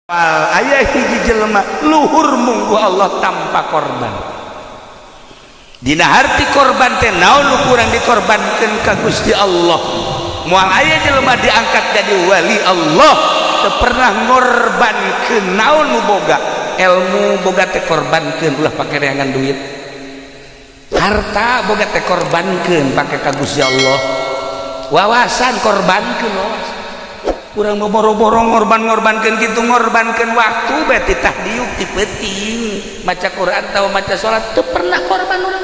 Aya hiji jelema luhur munggu Allah tanpa korban. Dina harti korban teh naon nu kurang dikorbankeun ka Gusti Allah. Moal aya jelema diangkat jadi wali Allah teu pernah ngorbankeun naon nu boga. Ilmu boga teh korbankeun ulah pake reangan duit. Harta boga teh korbankeun pake ka Gusti Allah. Wawasan korbankeun wawasan. Kurang boro-boro ngorban-ngorbankeun kitu, ngorbankeun waktu berarti tah diuk ti peuting maca Quran atawa maca salat teu pernah korban urang.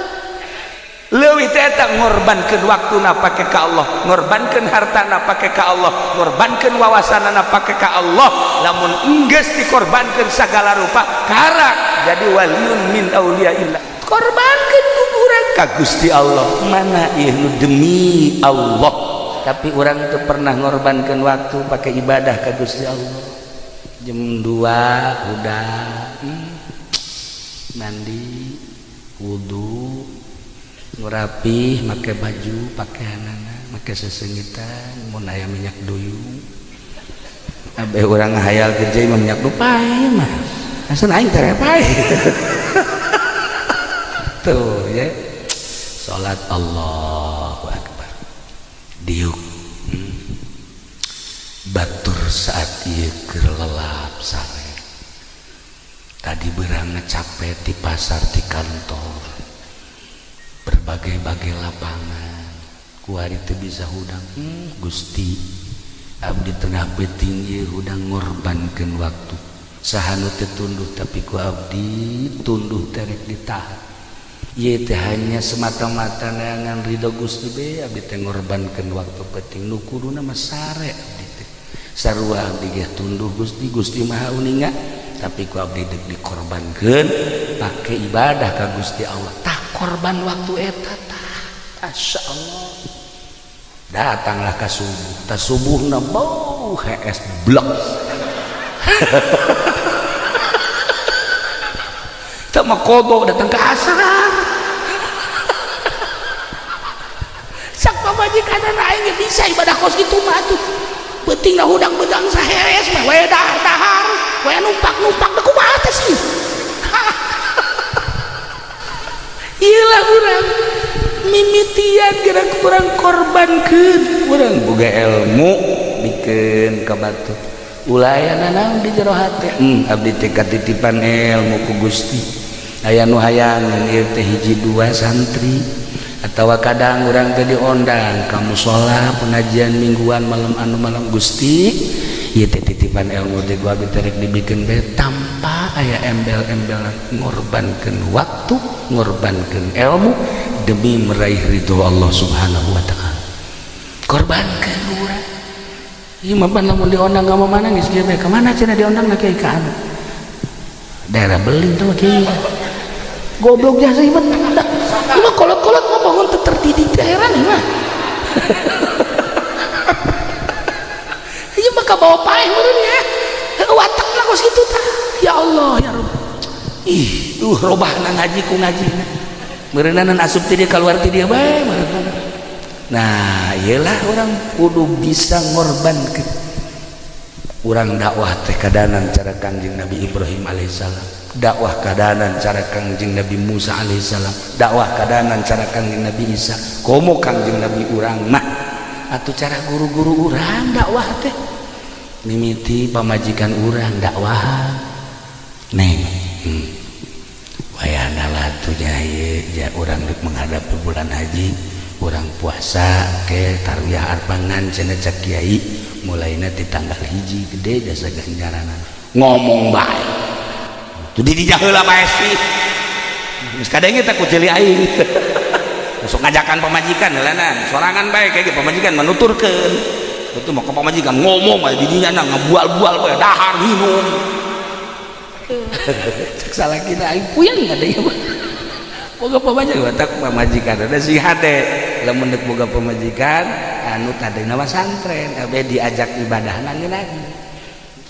Leuwih teh eta ngorbankeun waktuna pake ka Allah, ngorbankeun hartana pake ka Allah, ngorbankeun wawasanana pake ka Allah. Lamun enggeus dikorbankeun sagala rupa karak jadi waliun min auliyaillah. Korbankeun ku urang ka Gusti Allah. Mana ieu nu demi Allah? Tapi orang itu pernah ngorbankan waktu pakai ibadah ke Gusti Allah. Jam 2 udah mandi, wudu, ngerapi, make baju, pakaianana, make sesengitan, mun aya minyak duyung. Abe urang hayal kerja mah minyak dupai mah. Asa aing teh pae. Tuh ya. Salat Allahu Akbar. Diuk batur saat ieu keur lelap sare. Tadi beurang capek di pasar, di kantor, berbagai-bagai lapangan, kuari teu bisa hudang. Gusti abdi tengah beuting ieu hudang ngorbankeun waktu. Saha nu teu tunduh tapi ku abdi tunduh terek ditahan. Ieu teh hanya semata-mata neangan ridho Gusti be abdi teh ngorbankeun waktu penting nu kuduna mah sare abdi teh. Sarua abdi ge tunduh Gusti, Gusti Maha uninga tapi ku abdi deuk dikorbankeun pake ibadah ka Gusti Allah. Tah korban waktu eta tah. Masyaallah. Datanglah ka subuh. Tah subuhna bau hees blok. Sama kodok datang ke asar. Sak pamajikan aing bisa ibadah kos kitu mah atuh. Peuting lah hudang bedang saheres mah we dahar-dahar, we numpak-numpak da kumaha teh sih. Ieu lah urang mimitian geura kurang korbankeun, urang boga ilmu bikeun ka batur. Ulayana naon di jero hate? Abdi teh katitipan ilmu ku Gusti. Aya nu hayangeun ieu teh hiji dua santri atawa kadang urang teh diondang ka musala pengajian mingguan malam anu malam Gusti ieu teh titipan ilmu teh gua abdi teh rek dibikeun bae tanpa aya embel-embelan ngorbankeun waktu, ngorbankeun ilmu demi meraih ridho Allah Subhanahu wa taala. Korbankeun urang. Ieu mah pan lamun diondang ka mana geus kieu bae, ka mana cenah diondang na kieu ka anu. Daerah Beling tuh mah kieu. Goblok jasa ieu mah. Ieu mah kolot-kolot mah bangun teu terdidik daerah nih mah. Ieu mah kabawa paeh meureun nya. Watakna kos kitu tah. Ya Allah ya Rabb. Ih, duh robahna ngaji ku ngajina. Meureunna asup ti dieu kaluar ti dieu bae meureunna. Nah, iyalah orang kudu bisa ngorbankeun. Urang dakwah teh kadanan cara Kangjeng Nabi Ibrahim alaihissalam, dakwah kadanan cara Kangjeng Nabi Musa alaihissalam, dakwah kadanan cara Kangjeng Nabi Isa. Komo Kangjeng Nabi urang mah atuh cara guru-guru urang dakwah teh mimiti pamajikan urang dakwah. Neng, wayahna lah atuh nya ieu ja urang deuk menghadapi bulan haji. Urang puasa ke tarwiyah arpangan cenah cak kiai mulaina ti tanggal 1 gede jasa ganjaranana ngomong bae tu di dinya heula bae sih geus kadenge teh ku ceuli aing sok ngajakan pamajikan heulana sorangan bae kayak pamajikan menuturkeun itu mah ka pamajikan ngomong bae di dinya na ngabual-bual bae dahar minum cek salah kita aing puyeng ada ieu mah boga pamajikan watak pamajikan ada si hade lamun deuk boga pamajikan anu tadina mah santren abe diajak ibadahna lagi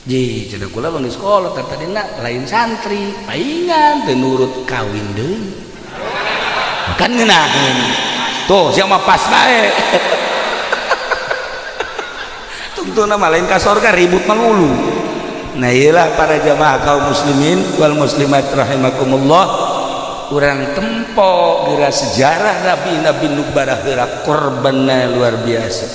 ji cenah kula bang di sekolah tadina lain santri paingan teu nurut kawin deui kan ngeunaheun tuh sia mah pas bae tungtuna mah lain ka sorga ribut melulu. Nah iyalah para jamaah kaum muslimin wal muslimat rahimakumullah, urang tempo geura sejarah nabi-nabi nu baraheula korbanna luar biasa.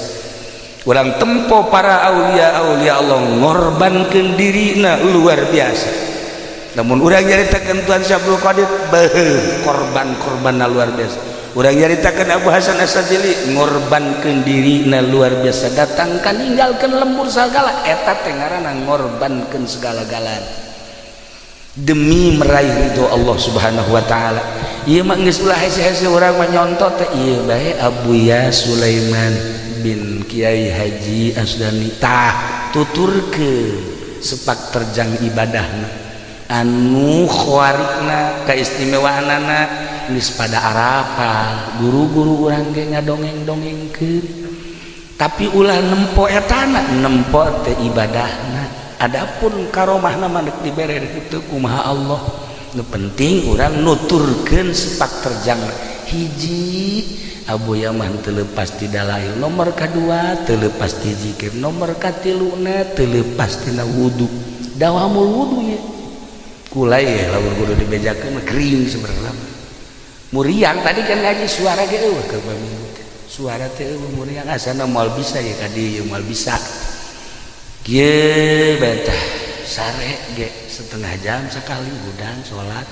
Urang tempo para aulia-aulia Allah ngorbankeun dirina luar biasa. Namun urang nyaritakeun Tuan Syekh Abdul Qadir beuh korban-korbanna luar biasa. Urang nyaritakeun Abu Hasan Asy-Syadzili ngorbankeun dirina luar biasa, datang ka ninggalkeun lembur sagala eta teh ngaranna ngorbankeun segala-galana demi meraih ridho Allah Subhanahu wa taala. Ieu mah geus ulah hese-hese urang mah nyonto teh ieu bae Abuya Sulaiman bin Kiai Haji Asdani tah tuturkeun sepak terjang ibadahna anu khawarikna kaistimewaanana geus pada arapal guru-guru urang ge ngadongeng-dongengkeun tapi ulah nempo etana nempo teh ibadahna. Adapun karomahna mah deuk dibere kitu kumaha Allah. Nu penting urang nuturkeun sepak terjang hiji Abuya mah teu leupas ti dalail, nomor kadua teu leupas ti zikir, nomor katiluna teu leupas tina wudu. Dawamul wudu ye kula ye lamun kudu dibejakeun mah kering sebenarnya. Muriang tadi kan ngaji suara ge eueuh ke minggu teh. Suara teh eueuh muriang asana moal bisa ye ka dieu moal bisa. Kieu bae tah sare ge setengah jam sekali hudang salat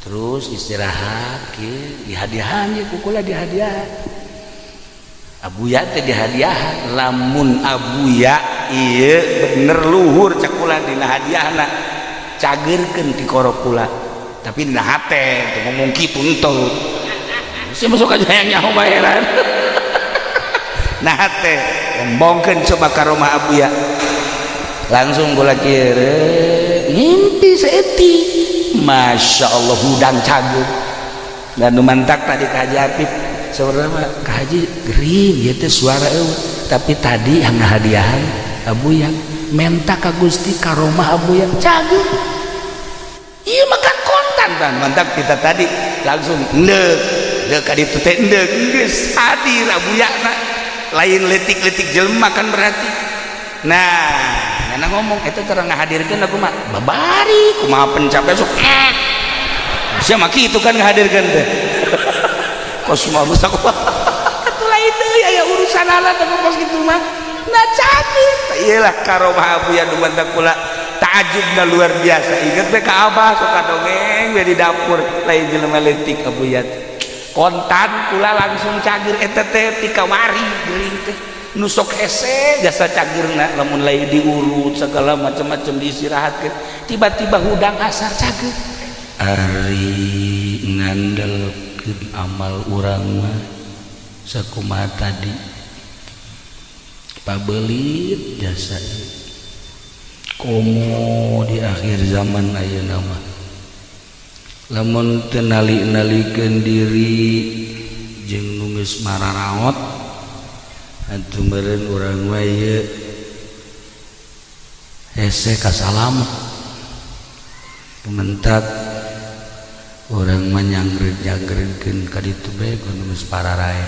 terus istirahat kieu dihadiahan ye kukula dihadiahan. Abuya teh dihadiahan lamun abuya ieu bener luhur cak kula dina hadiahna cageurkeun ti korok kula tapi dina hate teu ngomong kitu enteu si masuk aja yang nyaho bayaran. Nah hate embongkeun coba ka rumah abuya langsung kula kieu ngimpi saeutik Masya Allah hudang cager dan nu mantak tadi ka Haji Apip sebenarnya mah ka Haji gering ieu teh suara eueuh tapi tadi yang ngahadiahan Abuya menta ka Gusti karomah Abuya cager ieu makan kontan tan mantak kita tadi langsung endek deuk ka ditu teh endek geus hadir Abuya na lain letik-letik jelema kan berarti. Nah nana ngomong itu cara ngahadirkeun aku mah babari kumaha pencapaian sok sia mah kitu kan ngahadirkeun teh kos mah geus aku atuh lain deui aya urusan alat aku kos kitu mah. Nah cakit iyalah karomah Abuya nu mantak kula takjubna luar biasa. Inget we ka Abah sok dongeng we di dapur lain jelema leutik Abuya kontan kula langsung cager eta teh ti kamari geuring teh nu sok hese jasa cagerna lamun lain diurut segala macam-macam diistirahatkeun tiba-tiba hudang asar cager. Ari ngandelkeun amal urang mah sakumaha tadi pabelit jasa komo di akhir zaman ayeuna mah lamun teu nali-nalikeun diri jeung nu geus mararaot atuh meureun urang mah ieu hese kasalamet mentak urang mah nyangreud-nyangreudkeun ka ditu bae nu geus pararae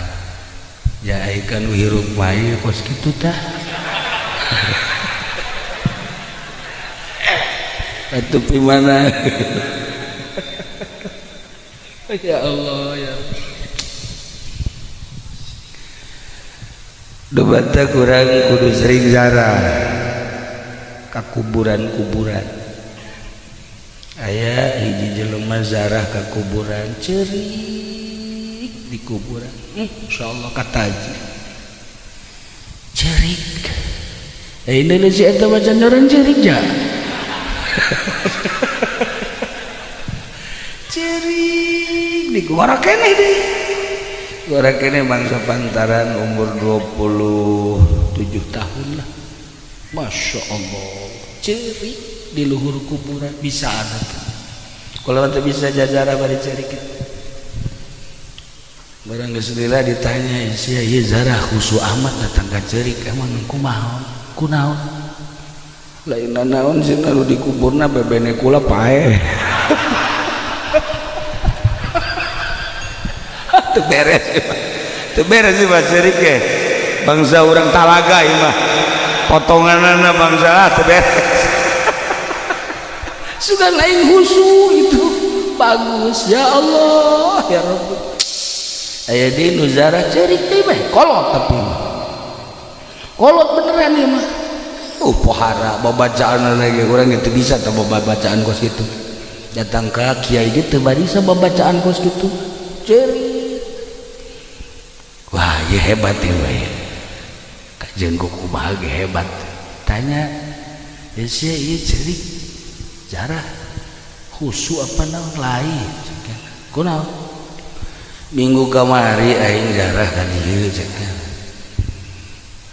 ja ai kan hirup mah ieu kos kitu tah. Atuh pi mana. Ya Allah ya Dubata kurang kudu sering zarah ka kuburan-kuburan. Aya hiji jelema zarah ka kuburan ceurik di kuburan. Insyaallah kataji. Ceurik. Indonesia eta macan orang ceurik ja. Ceurik di kuara keneh deui. Orang kene bangsa pantaran umur 27 tahun lah. Masya Allah cerik di luhur kuburan bisa ada. Kalau nanti bisa jajara bari cerik. Barang geus lila ditanya sia ieu zarah khusu amat datang ka cerik emang kumaha kunaon lain naon sih nu dikuburna bebene kula pae. Teu beres teu beres sih mah cerik ge bangsa urang talaga ieu mah potonganana bangsa teu beres. Sugan lain khusyuk itu bagus. Ya Allah ya Rabbi. Aya di nu zarah ceurik teh mah kolot, tapi kolot beneran ieu mah. Pohara babacaan lagi urang itu bisa teh babacaan kos kitu. Datang ka kiai ge teu barisa babacaan kos kitu. Ceurik. Wah, ieu hebat ieu mah. Kajeun ku kumaha ge hebat. Tanya, "Ya sia ieu ceurik jarah khusyuk apa naon lain?" Kunaon? Minggu kamari aing jarah ka dieu cek.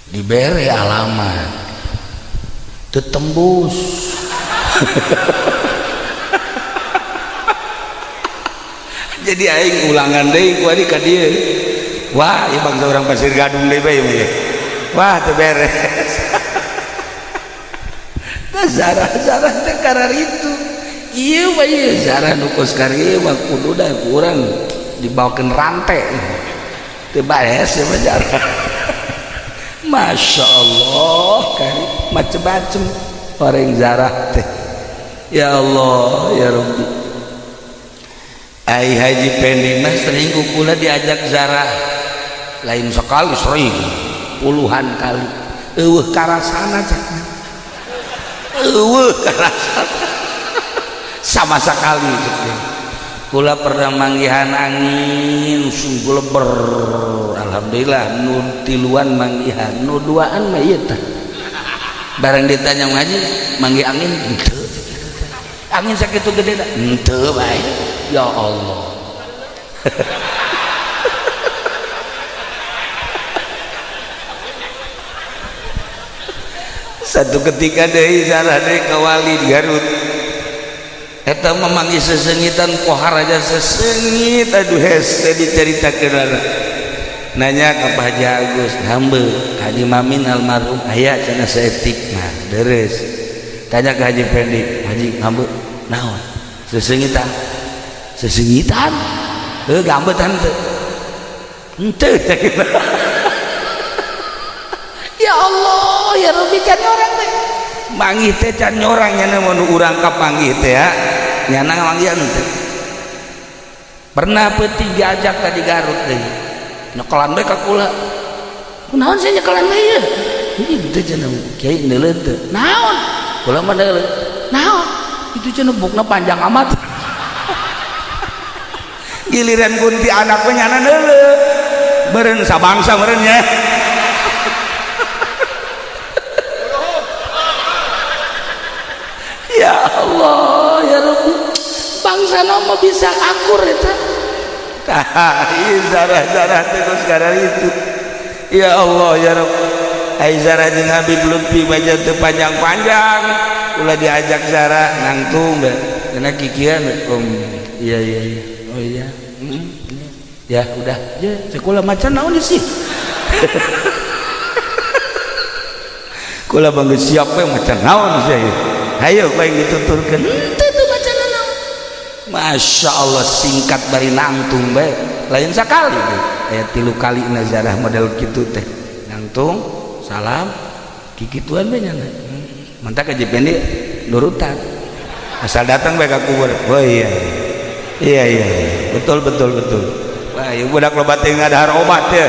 Dibere alamat. Teu tembus. Jadi aing ulangan deui ku adi ka dieu. Wah, ieu bangsa urang Pasir Gadung deui bae ieu. Wah, teu beres. Tah zarah-zarah teh kararitu. Ieu mah ieu zarah nu kos kari mah kudu da kurang dibawakeun rantai. Teu beres ieu mah zarah. Masya Allah, kari macem-macem orang zarah teh. Ya Allah ya Rabbi. Ai Haji Pendi mah sering kukula diajak zarah, lain sekali, sering puluhan kali. Eueuh karasana cak, eueuh karasana sama sekali cak. Kula pernah manggihan angin sungguh leber, alhamdulillah nu tiluan manggihan, nu duaan mah ieu tah. Barang ditanya ngaji manggih angin henteu, angin sakitu gede henteu bae. Ya Allah. Satu ketika deui sarah deui ka wali di Garut. Eta mah manggih sesengitan pohar aja sesengit, aduh hese diceritakeun. Nanya ka Pak Haji Agus, hamba Haji Mamin almarhum aya cenah saeutik mah deres. Tanya ke Haji Fendi, Haji hamba naon? Sesengitan. Sesengitan? Heuh gambetan teu. Henteu. Ya Allah, ya Rabbi, can orang teh. Manggih teh can nyorang nyana mun urang kapanggih teh ya. Nyana manggihan teh. Pernah peuting diajak ka di Garut deui. Nyekelan bae ka kula. Kunaon sia nyekelan bae ieu? Henteu cenah kiai neuleun teu. Naon? Kula mah neuleun. Naon? Itu cenah bukna panjang amat. Giliran kunti anak mah nyana neuleun. Beureun sabangsa meureun nya. Ya Allah ya Rabbi, bangsa nama bisa akur eta. Tah, zarah-zarah teh kos itu. Ya Allah ya Rabbi. Ai zarah jeung Habib Lutfi baca teu panjang-panjang, ulah diajak zarah nangtung bae. Kena kikian iya iya iya. Oh iya. Ya udah, ya sekolah macan naon sih. Kula bangga siap we macan naon sih. Ayo bae dituturkeun. Henteu teu macan naon. Masya Allah singkat bari nangtung bae. Lain sakali teh. Aya 3 kali nazarah model kitu teh. Nangtung, salam, kikituan bae nya. Mantak ka Jependi nurutan. Asal datang bae ka kubur. Oh iya. Iya iya. Betul betul betul. Wah, ieu budak loba teh ngadahar obat ya.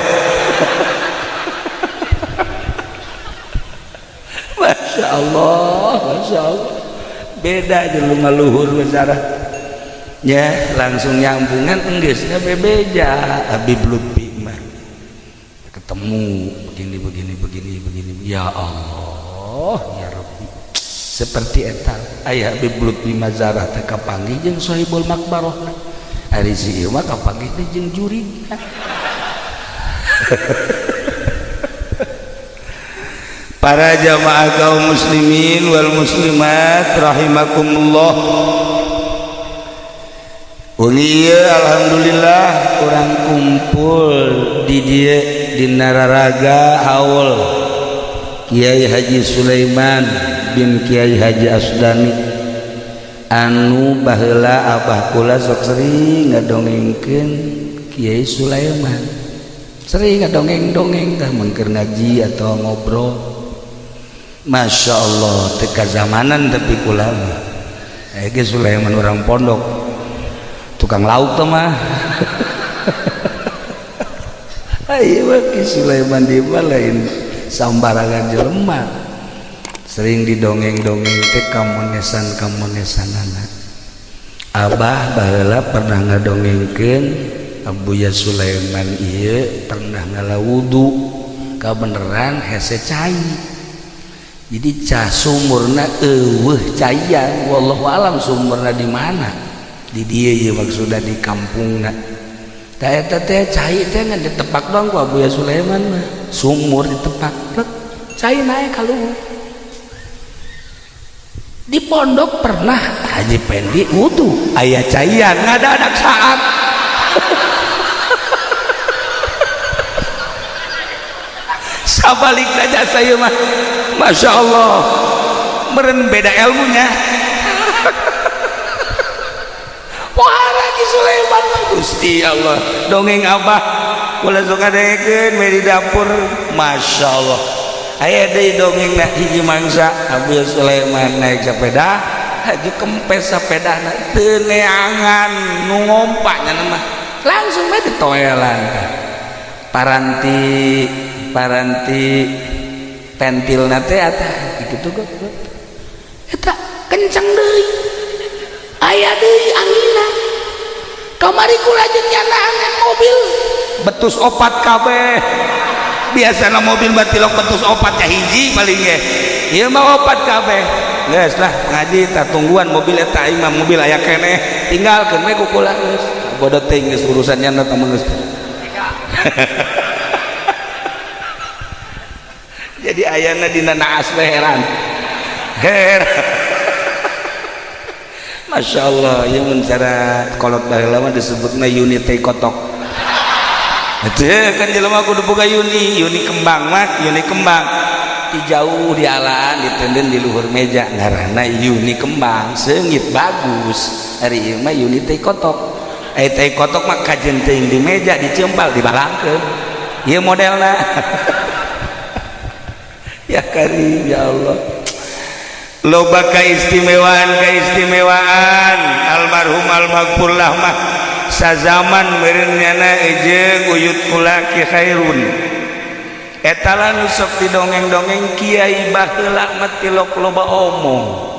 Masya Allah, Masya Allah. Beda aja lu ngaluhur besarah. Ya, langsung nyambungan enggeusnya bebeja Habib Lutfi mah. Ketemu begini begini begini begini. Ya Allah, ya Rabbi. Seperti eta aya Habib Lutfi mazarah teh kapanggih jeung Sohibul Makbarah. Ari si ieu mah kapanggih teh jeung jurig. Para jamaah kaum muslimin wal muslimat rahimakumullah. Wengi ieu alhamdulillah urang kumpul di dieu di Nararaga haul Kiai Haji Sulaiman bin Kiai Haji Asdani anu baheula abah kula sok sering ngadongengkeun Kiai Sulaiman, sering ngadongeng-dongeng tah mun keur ngaji atau ngobrol. Masya Allah teu kazamanan tapi kula mah. Aya ge Sulaiman orang pondok tukang lauk teh mah. Ayo Ki Sulaiman di mah lain sambarangan jelema. Sering didongeng-dongeng teh kamonesan-kamonesanana. Abah baheula pernah ngadongengkeun Abuya Sulaiman ieu pernah ngala wudu kabeneran hese cai. Jadi cah sumurna eueuh caian, wallahu alam sumurna di mana? Di dieu ieu maksudna di kampungna. Tah eta teh cai teh ngan ditepak doang ku Abuya Sulaiman mah. Sumur ditepak, plek, cai naik ka luhur. Di pondok pernah Haji Pendi wudu aya caian ngadadak saat. Sabalik aja saya mah, masya Allah, meren beda ilmunya. Pohara Ki Sulaiman mah Gusti Allah dongeng abah kula sok ngadengekeun we di dapur, masya Allah. Aya deui dongeng na hiji mangsa Abu Sulaiman naik sepeda, haji kempes sepedana teu neangan nu ngompa nya mah langsung we ditoelan. Paranti paranti pentilna teh eta kitu goblok. Eta kenceng deui. Aya deui anginna. Kamari kula jeung nyanaan mobil betus opat kabeh. Biasana mobil batilok betus opat ya hiji paling ge. Ieu mah opat kabeh. Geus lah ngaji tah tungguan mobil eta aing mah mobil aya keneh tinggalkeun we ku kula geus. Bodoh teuing geus urusan nyana tah geus. Jadi ayana dina naas we heran. Heran. Masya Allah, ieu mun cara kolot baheula mah disebutna unit teh kotok. Itu kan jelema kudu boga yuni, yuni kembang mah, yuni kembang. Di jauh di alaan ditenden di luhur meja ngaranna yuni kembang, seungit bagus. Ari ieu mah yuni teh kotok. Ai teh kotok mah kajen teuing di meja dicempal dibalangkeun. Ieu modelna. Ya karim ya Allah. Loba keistimewaan-keistimewaan almarhum almaghfurlah mah sazaman meureun nyana jeung uyut kula Ki Khairun. Eta lah nu sok didongeng-dongeng kiai baheula mah tilok loba omong.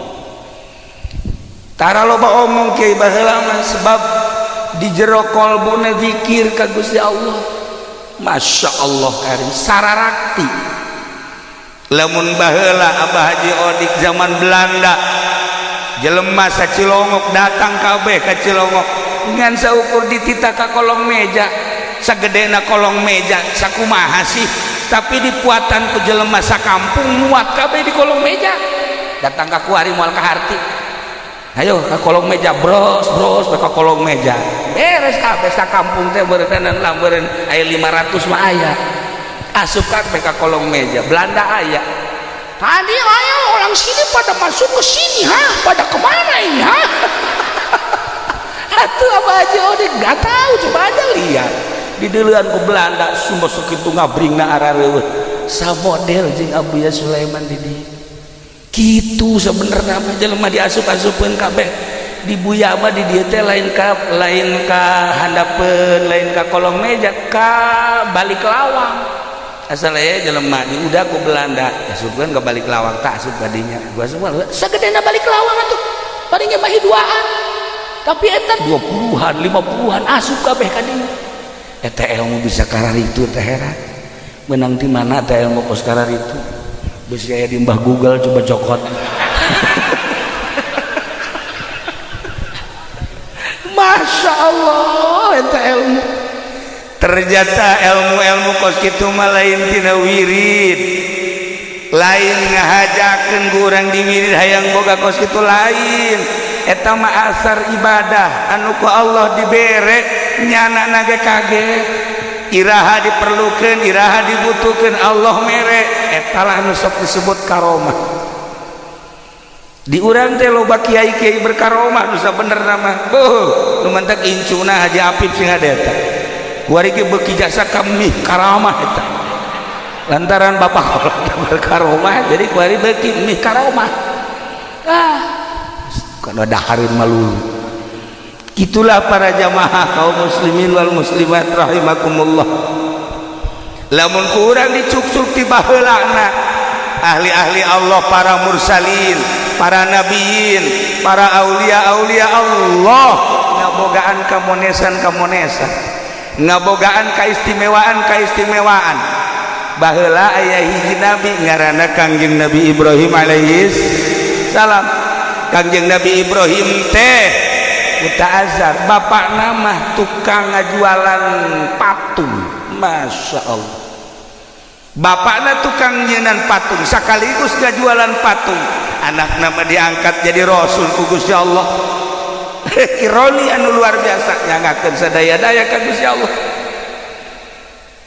Tara loba omong kiai baheula mah sebab di jero kolbuna zikir ka Gusti Allah. Masya Allah karim sararakti. Lamun baheula Abah Haji Odik zaman Belanda jelema sacilongok datang kabeh ka Cilongok ngan saukur ditita ka kolong meja sagedena kolong meja sakumaha sih tapi dipuatan ku jelema sakampung muat kabeh di kolong meja datang ka kuari moal kaharti ayo ka kolong meja bros bros ka kolong meja beres kabeh sakampung teh beureunana lameureun aya 500 mah aya asup kabeh ka kolong meja Belanda aya tadi ayo orang sini pada masuk ke sini ha pada kemana ini ha. Atuh apa aja Odik nggak tahu coba aja lihat di duluan ku Belanda sumber segitu ngabringna arareueuh samodel jeung Abuya Sulaiman di dieu kitu sebenarnya mah jelema diasup-asupeun kabeh di Buya mah di dieu teh lain ka handapeun lain ka kolong meja ka balik lawang asal aya jelema diudah ku Belanda asupkeun ka balik lawang tak asup ka dinya gua semua sagedena balik lawang atuh paling ge mah duaan tapi eta 20-an 50-an asup kabeh ka dinya eta ilmu bisa kararitu teh heran menang di mana teh ilmu kos kararitu beusi aya di Mbah Google coba cokot. Masya Allah eta ilmu ternyata ilmu-ilmu kos kitu mah lain tina wirid lain ngahajakeun ku urang di wirid hayang boga kos kitu lain eta mah asar ibadah anu ku Allah dibere nyana ge kaget iraha diperlukeun iraha dibutuhkeun Allah mere eta lah anu sok disebut karomah di urang teh loba kiai-kiai berkaromah nu sabenerna mah beuh nu mantak incuna Haji Apip sing ada eta kuari ge beuki jasa kami karamah eta lantaran bapak kolot berkaromah jadi kuari beuki mih karomah ah Kana dahareun malulu. Itulah para jamaah kaum muslimin wal muslimat rahimakumullah. Lamun kurang dicukcuk ti baheulana ahli-ahli Allah, para mursalin, para nabiyin, para aulia-aulia Allah ngabogaan kamonesan-kamonesan, ngabogaan kaistimewaan-kaistimewaan. Baheula aya hiji nabi ngaranna Kangjeng Nabi Ibrahim alaihi salam. Kangjeng Nabi Ibrahim teh Azar, bapak nama tukang ngajualan patung. Masya Allah, bapaknya tukang nyenan patung sekaligus ngajualan patung. Anak nama diangkat jadi rasul ku Gusti Allah. Ironi anu luar biasa, nyangakeun sadaya-daya ka Gusti Allah.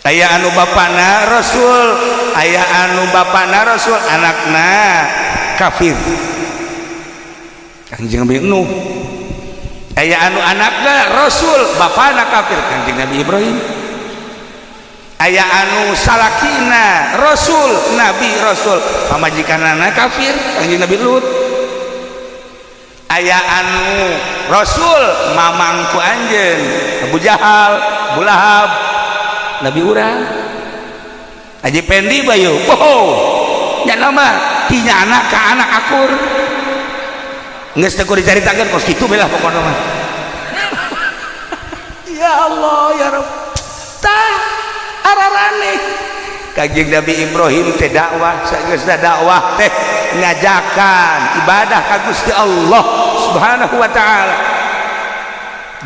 Aya anu bapana rasul, aya anu bapana rasul anakna kafir, Kangjeng Nabi Nuh. Aya anu anakna rasul bapana kafir, Kangjeng Nabi Ibrahim. Aya anu salakina rasul, nabi rasul, pamajikanana kafir, Kangjeng Nabi Lut. Aya anu rasul mamangku anjeun Abu Jahal, Abu Lahab, Nabi urang Haji Pendi bayu. Oh, nya nama tinya anak ka anak akur geus teu kudu dicaritakeun kos kitu belah pokona mah. Ya Allah ya Rabb. Tah ararane Kangjeng Nabi Ibrahim teh dakwah, sageus dakwah teh ngajakan ibadah ka Gusti Allah Subhanahu wa taala.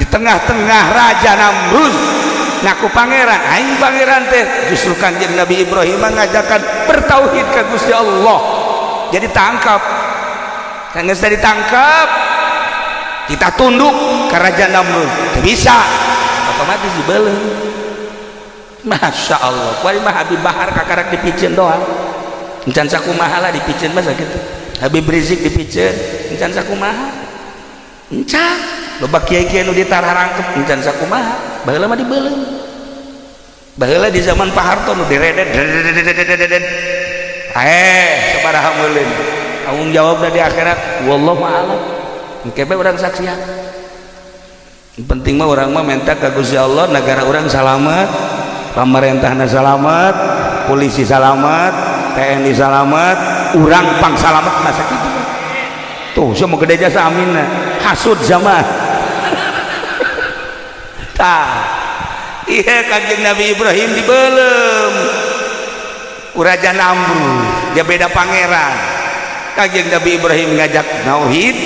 Di tengah-tengah Raja Namrud ngaku pangeran, aing pangeran teh, justru Kangjeng Nabi Ibrahim ngajakan bertauhid ka Gusti Allah. Jadi tangkap, geus ditangkap, kita tunduk ke Raja Namrud. Teu bisa, otomatis dibeuleum. Masya Allah, kuari mah Habib Bahar kakarak dipiceun doang, encan sakumaha lah dipiceun mah sakitu. Habib Rizik dipiceun encan sakumaha, encan loba kiai-kiai nu ditararangkep encan sakumaha. Baheula mah dibeuleum. Baheula di zaman Pak Harto nu diredet, sabaraha meuleum tanggung jawab di akhirat, wallahu a'lam. Engke bae urang saksian. Penting mah urang mah minta ka Gusti Allah negara urang salamet, pemerintahna salamet, polisi salamet, TNI salamet, urang pang salamet masa kitu. Tuh semua gede jasa aminna, hasud zaman. Tah iya, Kanjeng Nabi Ibrahim dibelem ku Raja Namrud, dia beda pangeran. Kanjeng Nabi Ibrahim ngajak tauhid,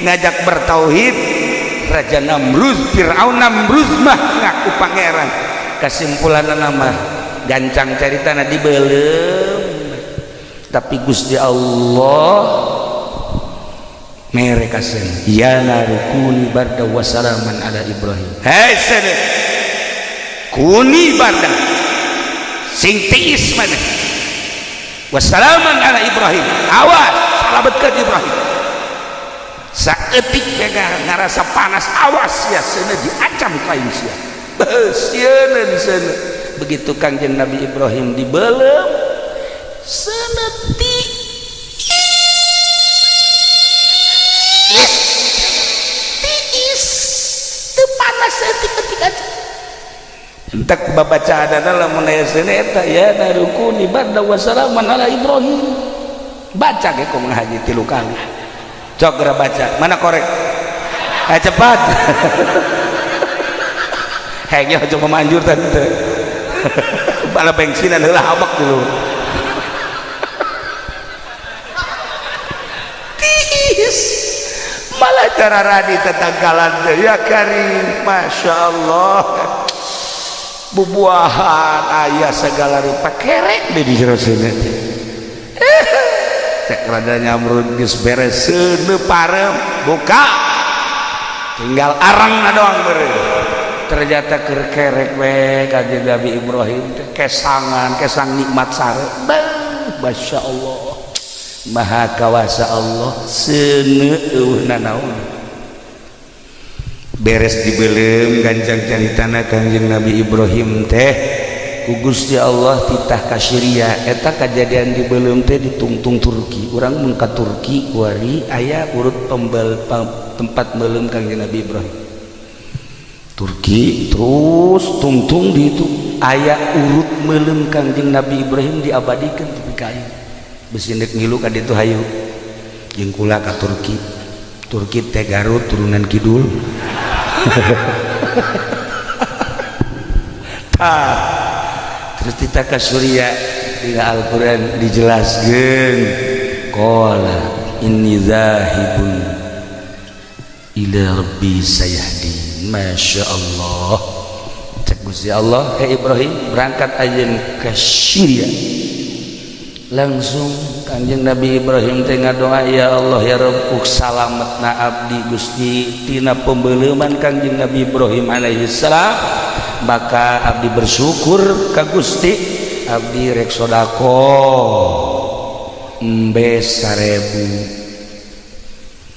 ngajak bertauhid. Raja Namrud, Fir'aun Namrud mah ngaku pangeran. Kesimpulan nama gancang carita na dibelem, tapi Gusti Allah mere kasen, ya naru kuni barda wasalaman ala Ibrahim. Hei seuneu, kuni barda, sing tiis mana, wassalaman ala Ibrahim, awas salametkeun Ibrahim. Saeutik ngarasa panas, awas ya seuneu, diancam kain sia. Beuh, seuneu. Begitu Kangjeng Nabi Ibrahim dibelem, seuneu tiis, teu panas saeutik-eutik aja. Entek babacaanana lamun aya seuneu eta, ya narukuni barda wassalaman ala Ibrahim. Baca ge kumaha haji 3 kali. Cok geura baca, mana korek? Eh cepat. Hengnya coba manjur tadi teh. Bala bensinan heula habak dulu. Tiis. Malah cara radi tetangkalan teh ya karim, Masya Allah. Bubuahan ayah segala rupa kerek di jero seuneu teh. Cek rada nyamrud geus beres seuneu parem buka tinggal arang doang beureum. Ternyata keur kerek we Kanjeng Nabi Ibrahim teh kesangan, kesang nikmat sare. Beuh, Masya Allah, maha kawasa Allah, seuneu eueuh nanaon. Beres dibelem gancang caritana Kanjeng Nabi Ibrahim teh Ku Gusti Allah titah ka Syria. Eta kajadian di beuleum teh ditungtung Turki. Urang mun ka Turki kuari aya urut pembel, tempat meuleum Kangjeng Nabi Ibrahim. Turki terus tungtung di itu aya urut meuleum Kangjeng Nabi Ibrahim, diabadikan tepi ka ayeuna. Bisi ndek ngilu ka ditu, hayu jeung kula ka Turki. Turki teh Garut turunan kidul. Tah, terus titah ka Syria. Di Al-Qur'an dijelaskeun, qala inni zahibun ila rabbi sayahdi. Masya Allah, cek Gusti Allah, "Hey Ibrahim, berangkat aja ke Syria." Langsung Kanjeng Nabi Ibrahim teh ngadoa, "Ya Allah, ya Rabb, salametna abdi Gusti tina pembeleuman Kanjeng Nabi Ibrahim alaihi salam, maka abdi bersyukur ka Gusti. Abdi rek sodako embe 1000,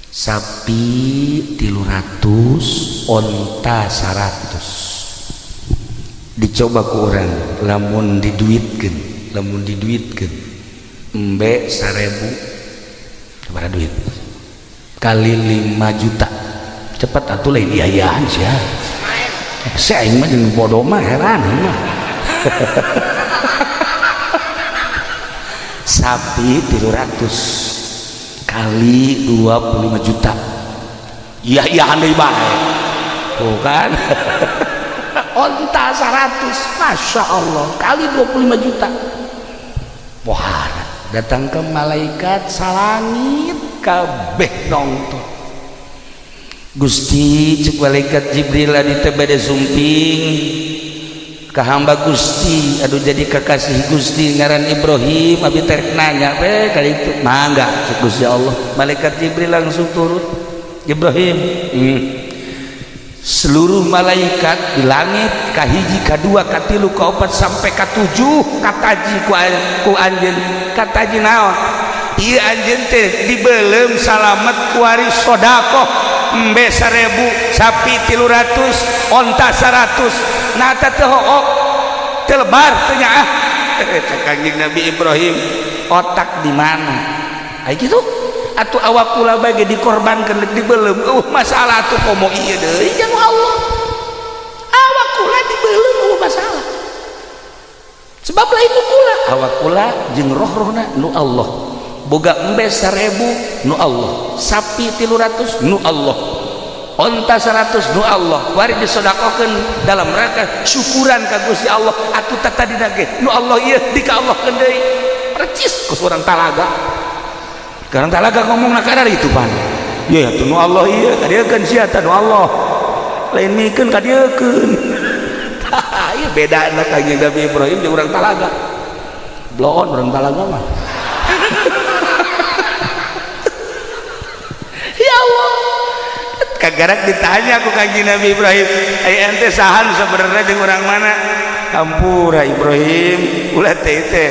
sapi 300, onta 100." Dicoba ku urang, lamun diduitkeun embe 1000 sabaraha duit kali 5 juta? Cepat atuh, lain iayaan sia. Saya aing mah jeung bodoh mah, heran mah. Sapi 300 kali 25 juta, iya iya, deui bae tuh kan. Onta 100, Masya Allah, kali 25 juta. Wah, datang ke malaikat salangit kabeh nonton. "Gusti," cek malaikat Jibril, "adi teh bade sumping ka hamba Gusti aduh jadi kekasih Gusti ngaran Ibrahim. Abi teh nanya we kali itu." "Mangga," cek Gusti Allah. Malaikat Jibril langsung turun, "Ibrahim." Seluruh malaikat di langit kahiji, kadua, katilu, kaopat, sampai katujuh kataji ku anjeun. Kataji naon? Ieu anjeun teh dibeuleum salamet kuari sodakoh embe 1000, sapi 300, onta 100. Nah, teh hook teu lebar teu nyaah. Cek Kanjeng Nabi Ibrahim, "Otak di mana?" Ai kitu atuh, awak kula bage dikorbankeun rek dibeuleum masalah atuh. Komo ieu deui jeung Allah, awak kula dibeuleum masalah, sebab lain nu kula, awak kula jeung roh-rohna nu Allah. Boga embe 1000 nu Allah, sapi 300 nu Allah, onta 100 nu Allah. Wari disodakokeun dalam rangka syukuran ka Gusti Allah. Atuh tadi ge nu Allah ieu di ka Allah deui, percis ku urang talaga. Sekarang talaga ngomong nak kadar itu pan ya tuh nu Allah ieu kadieukeun sia tah nu Allah lain mikeun kadieukeun. Tah, ieu beda na Kanjeng Nabi Ibrahim jeung urang talaga. Bloon urang talaga mah. Ya Allah, kagarak ditanya ku Kanjeng Nabi Ibrahim, "Ai ente saha sebenarnya, jeung urang mana?" "Hampura Ibrahim, ulah teh teh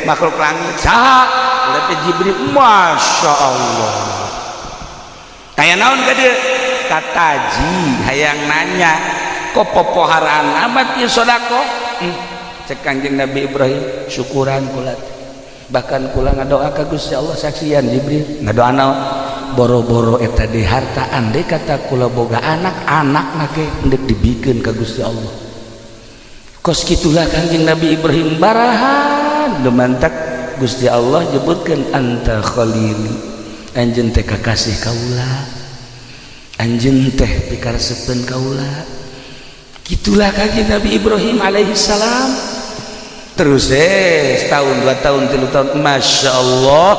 makhluk langit." "Saha?" "Ulah teh Jibril." Masya Allah, kaya naon ka dieu? Kataji hayang nanya, "Kok popoharaan amat ieu sodako?" Cek Kanjeng Nabi Ibrahim, "Syukuran kula, bahkan kula ngadoa ka Gusti Allah. Saksian Jibril, ngadoa naon? Boro-boro eta di harta, andai kata kula boga anak, anak ge endek dibikeun ka Gusti Allah." Kos kitulah Kanjeng Nabi Ibrahim barahan demantak. Gusti Allah nyebutkeun, "Anta khalili, anjeun teh kakasih kaula, anjeun teh pikaresepeun kaula." Gitulah Kanjeng Nabi Ibrahim alaihi salam. Terus setahun, 2 tahun, 3 tahun, Masya Allah,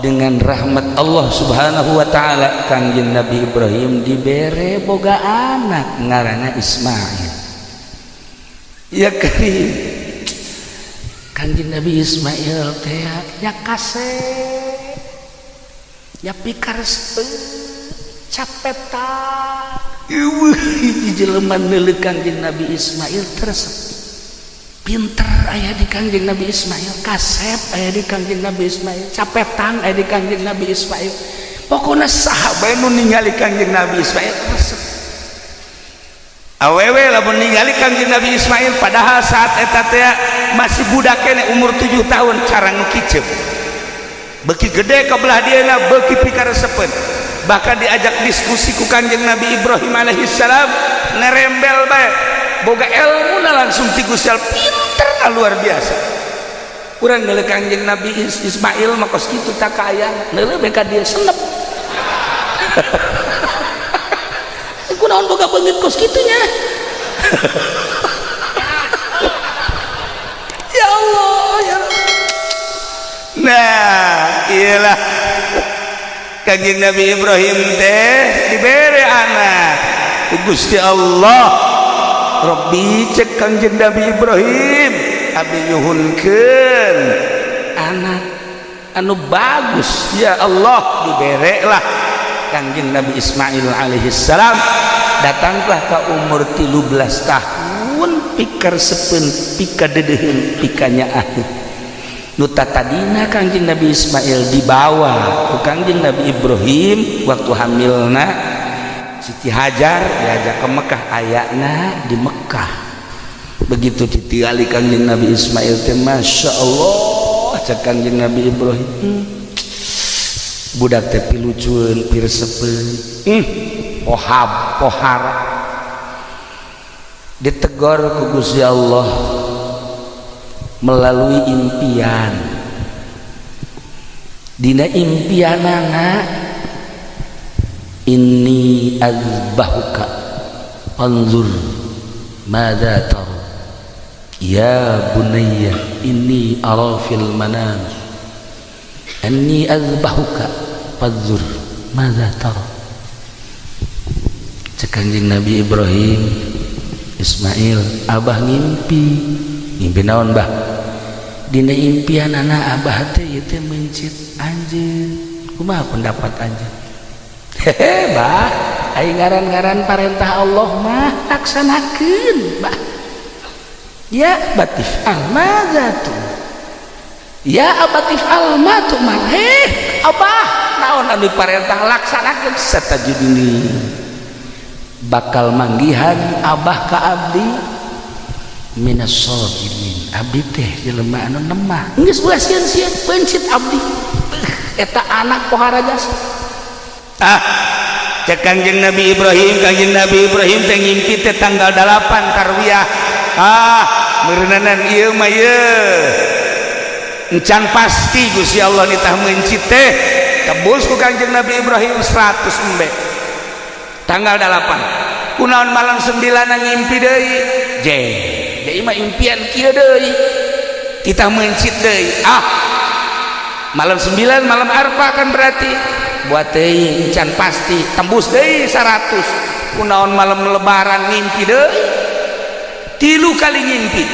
dengan rahmat Allah Subhanahu wa ta'ala Kanjeng Nabi Ibrahim dibere boga anak ngaranna Ismail. Ya karim, Kanjeng Nabi Ismail teh ya kasep, ya pikaresep, capetak. Hiji jelema neuleuk Kanjeng Nabi Ismail teresep. Pinter aya di Kanjeng Nabi Ismail, kasep aya di Kanjeng Nabi Ismail, capetang aya di Kanjeng Nabi Ismail. Pokoknya saha bae nu ningali Kanjeng Nabi Ismail resep. Awewe lamun ningali Kangjeng Nabi Ismail, padahal saat eta teh masih budak kene, umur 7 tahun, cara ngekicep beki gede ke belah dieuna, beki pikaresepeun. Bahkan diajak diskusi ku Kangjeng Nabi Ibrahim alaihissalam, nerembel bae, boga ilmu langsung ti Gusti Allah, pinter luar biasa. Urang ngeuleuh Kangjeng Nabi Ismail mah kos kitu, tak kaya neuleuh ka dia senep. Kunaon boga beungeut kos kitunya? Ya Allah, ya Allah. Nah, iyalah Kangjeng Nabi Ibrahim teh dibere anak ku Gusti Allah. Rabbi, cek Kangjeng Nabi Ibrahim, abdi nyuhunkeun anak anu bagus ya Allah. Diberelah Kangjeng Nabi Ismail alaihissalam. Datanglah ke umur 13 tahun, pikar sepen, pika dedeheun, pikanya ah. Nu tadina Kangjeng Nabi Ismail dibawa ku Kangjeng Nabi Ibrahim waktu hamilna Siti Hajar, diajak ke Mekah, ayana di Mekah. Begitu ditingali Kangjeng Nabi Ismail teh, Masya Allah, cek Kangjeng Nabi Ibrahim, budak teh pilucueun, piresepeun, pohab pohara. Ditegor ku Gusti Allah melalui impian. Dina impianana, inni azbahuka anzur madza tara ya bunayya, inni ara fil manam anni azbahuka fanzur madza tara. Cek Kangjeng Nabi Ibrahim, Ismail, abah ngimpi. Ngimpi naon, bah? Dina impian anak abah teh ieu teh mencit anjeun, kumaha pendapat anjeun? Hehe bah, aing ngaran-ngaran parentah Allah mah laksanakeun, bah. Ya batif almazatu, ya abatif almatu mah. Heh abah, naon anu parentah laksanakeun. Satajidini, bakal manggihan abah ka abdi, minas sabirin, abdi teh jelema anu nemah. Geus ulah sieun-sieun, pencit abdi. Eta anak pohara jasa. Ah, cek Kangjeng Nabi Ibrahim, Kangjeng Nabi Ibrahim teh ngimpi teh tanggal 8 Tarwiyah. Ah, meureunanan ieu mah ieu encan pasti Gusti Allah nitah mencit teh. Tebus ku Kangjeng Nabi Ibrahim 100 embe tanggal 8. Kunaon malam 9 ngimpi deui? Je deui mah impian kieu deui, kita mencit deui. Ah, malam 9 malam Arfah kan, berarti buat deui encan pasti, tembus deui 100. Kunaon malam lebaran ngimpi deui? 3 kali ngimpi.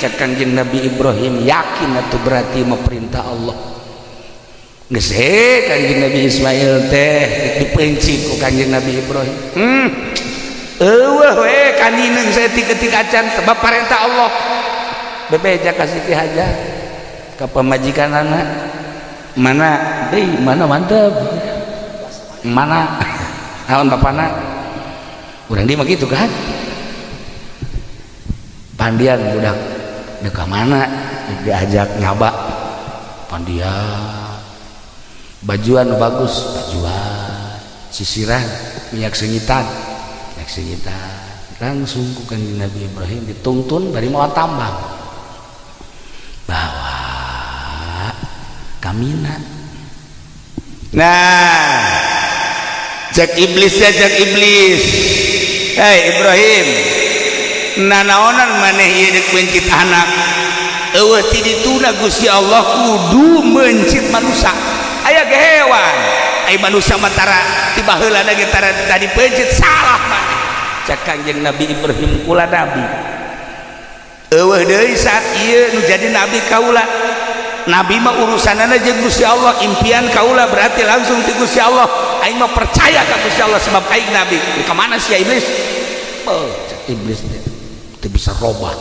Cek Kangjeng Nabi Ibrahim, yakin atuh berarti mah perintah Allah. Geus he Kangjeng Nabi Ismail teh dipencit ku Kangjeng Nabi Ibrahim. Eueuh we kanineung saeutik-eutik acan, sebab parentah Allah. Bebeja ka Siti Hajar, ka pamajikanana, mana deui, mana mantep, mana naon bapana urang di mah kitu kan. Pandian budak deka mana diajak nyaba pandian, bajuan bagus, bajuan, sisiran, minyak sengitan, minyak sengitan. Langsung ku Kanjeng Nabi Ibrahim dituntun bari mawa tambang, bawa kamina. Nah, cek iblis ya, cek iblis, hei Ibrahim, nanaonan maneh ieu deuk mencit anak? Eueuh ti dituna Gusti Allah kudu mencit manusia, aya ge hewan, ai manusia mah tara ti baheula ge tara tadi pencit, salah maneh. Cek Kangjeng Nabi Ibrahim, kula nabi, eueuh deui saat ieu nu jadi nabi kaula. Nabi mah urusanana jeung Gusti Allah, impian kaula berarti langsung ti Gusti Allah. Aing mah percaya ka Gusti Allah sebab aing nabi. Ka mana sia iblis? Oh, cek iblis teh teu bisa robah.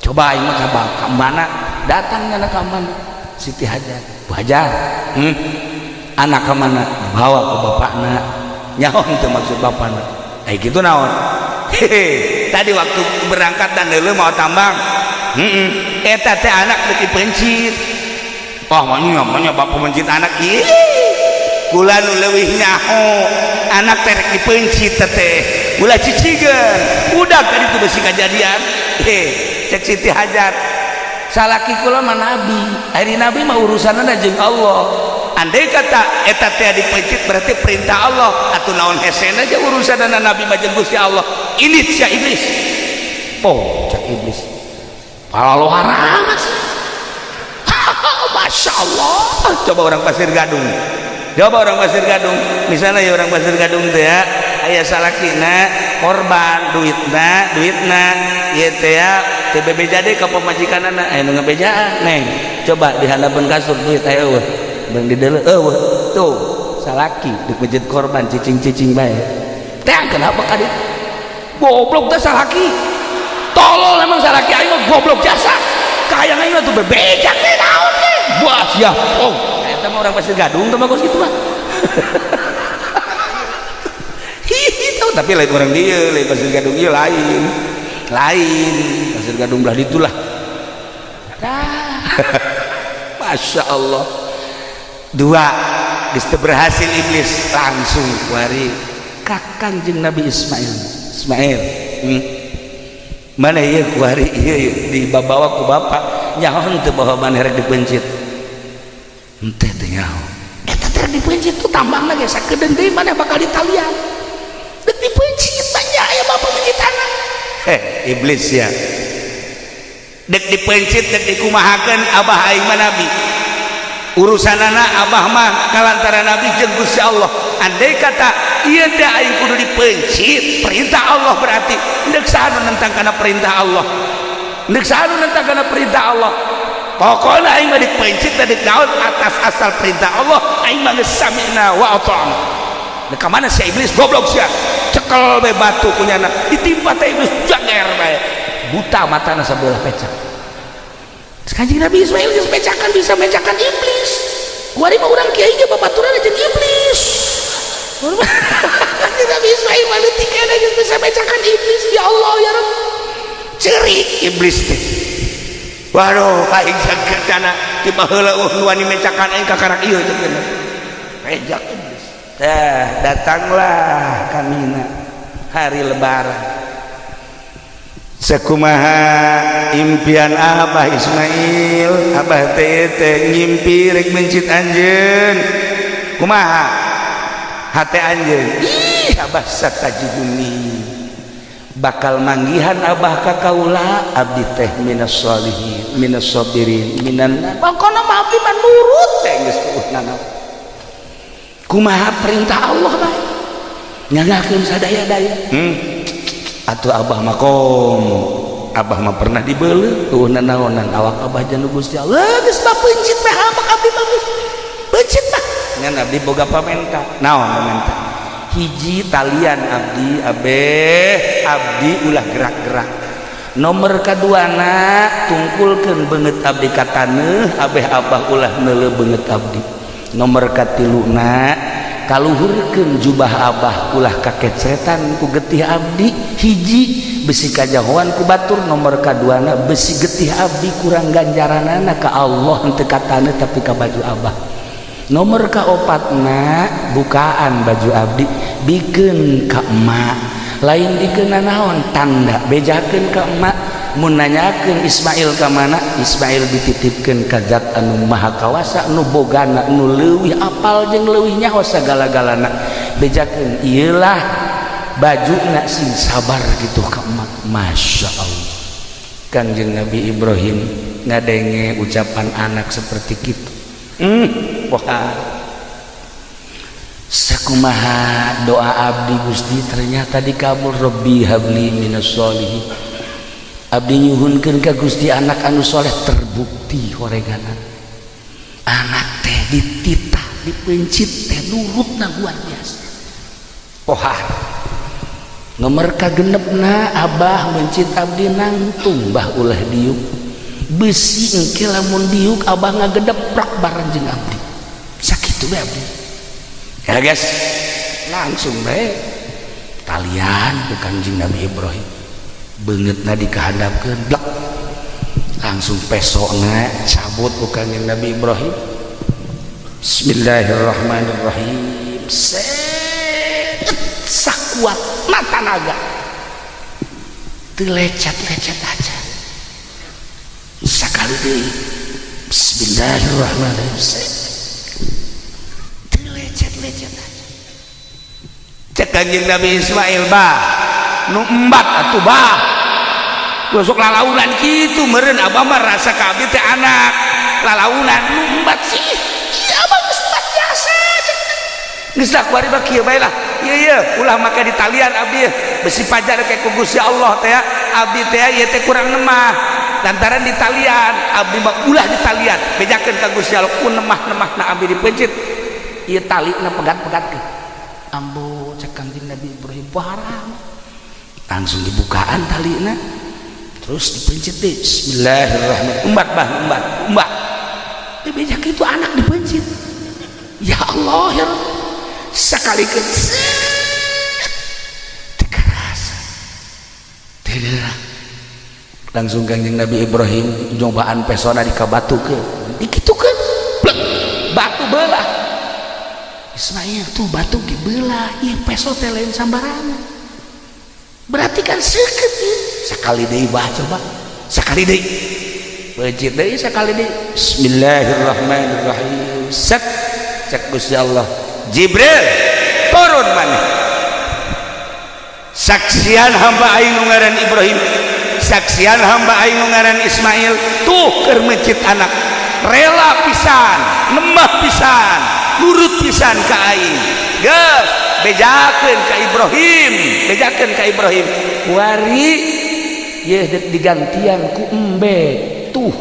Coba aing mah ka mana datangnya ka mana Siti Hajar. Bu Hajar, anak ka mana? Bawa ke bapakna. Nyaon teu maksud bapakna? Ai kitu naon? Hehe, tadi waktu berangkat dan dulu mau tambang. Heeh, eta teh anak dek dipencit. Wah, maunya maunya bapak mencit anak. Ih, kula nu leuwih nyaho anak teh rek dipencit teh. Ulah cicigeun. Udah tadi tuh besi kejadian. Heh, cek Siti Hajar. Salaki kula mah nabi. Ari nabi mah urusanna jeung Allah. Andai kata eta teh dipencit berarti perintah Allah, atau naon hesena aja urusanna nabi mah jeung Gusti Allah. Ini sia iblis. Oh, cek iblis. Pala amat sih. Masya Allah. Coba orang Pasir Gadung. Coba orang Pasir Gadung. Misalnya ya orang Pasir Gadung teh ya, aya salakina korban duitna, duitna ieu teh ya teu bebeja deui ka pamajikanana, aya nu ngabejaan, neng. Coba di handapeun kasur duit aya eueuh. Beung di deuleu eueuh. Tuh, salaki dipencit korban cicing-cicing bae. Teh kenapa ka dieu? Goblok teh salaki. Tolol emang salaki aing mah goblok jasa. Kayang aing mah tuh bebejak teh naon teh. Wah, sia. Oh, eta mah orang Pasir Gadung teh bagus gitu mah. Hihi, tahu tapi lain orang dia, lain Pasir Gadung ieu lain. Lain Pasir Gadung belah ditulah. Masya Allah. Dua, geus teu berhasil iblis langsung kuari ka Kangjeng Nabi Ismail. Ismail, Mana ieu kuari ieu dibawa ku bapak nyaho teu bahwa maneh rek dipencit. Henteu teh nyaho. Eta teh dipencit tuh tambangna ge sakedeung deui maneh bakal ditalian. Dek dipencit banyak aya bapak mencit anak. Eh, iblis ya. Dek dipencit dek dikumahakeun abah aing mah nabi. Urusanana abah mah kalantara nabi jeung Gusti Allah. Andai kata ieu teh aing kudu dipencit, perintah Allah berarti deuk saha nu nentang kana perintah Allah. Deuk saha nu nentang kana perintah Allah. Pokokna aing mah dipencit teh dek naon atas asal perintah Allah aing mah geus sami'na wa ata'na. Dek ka mana sia iblis goblok sia. Cekel bae batu kunyana ditimpa teh iblis jager bae. Buta matana sabelah pecak. Kanjeng Nabi Ismail geus mecakan bisa mecakan iblis. Kuari mah urang kiai ge babaturan jeung iblis. Kanjeng Nabi Ismail mah leutik keneh geus bisa mecakan iblis. Ya Allah ya Rabb. Cerik iblis teh. Waduh, aing cana ti baheula eueuh nu wani mecakan aing kakarak ieu cek cenah. Pejak iblis. Tah, datanglah kamina hari lebaran. Sekumaha impian Abah Ismail, Abah teh teh ngimpi rek mencit anjeun. Kumaha? Hate anjeun. Ih, Abah satajiduni. Bakal manggihan Abah ka kaula abdi teh minas sholihin, minas sabirin, minan. Pokona mah abdi mah nurut teh geus nanaon. Kumaha perintah Allah bae. Nyangakeun sadaya-daya. Atuh abah mah kom abah mah pernah dibeuleuh eueuh nanaonan awak abah jeung Gusti Allah geus mah pencit mah abah abdi mah geus pencit mah ngan abdi boga pamenta naon pamenta hiji talian abdi abeh abdi ulah gerak-gerak nomor kaduana tungkulkeun beungeut abdi ka taneuh abeh abah ulah neuleuh beungeut abdi nomor katiluna kaluhurkeun jubah abah ulah kakecetan ku getih abdi hiji besi kajahoan ku batur nomor kaduana besi getih abdi kurang ganjaranana ka Allah henteu ka taneuh tapi ka baju abah nomor kaopatna bukaan baju abdi bikeun ka emak lain dikeun naon tanda bejakeun ka emak mun nanyakeun Ismail ka mana Ismail dititipkeun ka zat anu maha kawasa nu bogana nu leuwih apal jeung leuwih nyaho sagala-galana bejakeun ieulah bajuna sing sabar gitu ka emak. Masya Allah, Kangjeng Nabi Ibrahim ngadenge ucapan anak seperti gitu. Wah, sakumaha doa abdi Gusti ternyata dikabul. Rabbi habli minas sholihin, abdi nyuhunkeun ka Gusti anak anu soleh, terbukti horeganan anak teh dititah dipencit teh nurutna luar biasa. Pohar nomor kagenepna abah mencit abdi nangtung bah ulah diuk besi engke lamun diuk abah ngagedeprak bareng jeung abdi sakitu bae abdi ya guys langsung bae. Ditalian ku Kangjeng Nabi Ibrahim, beungeutna dikahandapkeun, blek, langsung pesona cabut ku Kangjeng Nabi Ibrahim. Bismillahirrahmanirrahim, set, sakuat mata naga teu lecet-lecet aja. Sakali deui, bismillahirrahmanirrahim, set, teu lecet-lecet aja. Cek Kanjeng Nabi Ismail, "Bah, nu embat atuh, bah, gosok lalaunan kitu meureun. Abah mah rasa ka abdi teh anak lalaunan nu embat sih. Iya, abah geus embat biasa." Geus lah, kuari mah kieu bae lah. Ieu ieu ulah make di talian abdi, besi pajar kayak ku Gusti Allah teh abdi teh ieu teh kurang nemah lantaran di talian. Abdi mah ulah di talian, bejakeun ka Gusti Allah ku nemah-nemahna abdi dipencit ieu tali na pegat-pegatkeun." "Ambo," cek Kangjeng Nabi Ibrahim, "haram." Langsung dibukaan talina, terus dipencet deh. Bismillahirrahmanirrahim, umbat bah, umbat, umbat. Dibejak itu anak dipencet. Ya Allah, ya Rabb. Sekali ke dikerasa tidak, langsung Kangjeng Nabi Ibrahim nyobaan pesona di batu ke dikitukeun, plek, batu belah. "Ismail, tuh batu belah, ieu peso teh lain sambarangan, berarti kan seukeut ieu." Sekali deui, bah, coba sekali deui, peuncit deui sekali deui. Bismillahirrahmanirrahim, set. Cek Gusti Allah, "Jibril, turun maneh, saksian hamba aing nu ngaran Ibrahim, saksian hamba aing nu ngaran Ismail. Tuh keur meuncit anak rela pisan, nemah pisan, nurut pisan ka aing. Geus, bejakeun ka Ibrahim, bejakeun ka Ibrahim. Wari ye dek digantian ku embe tuh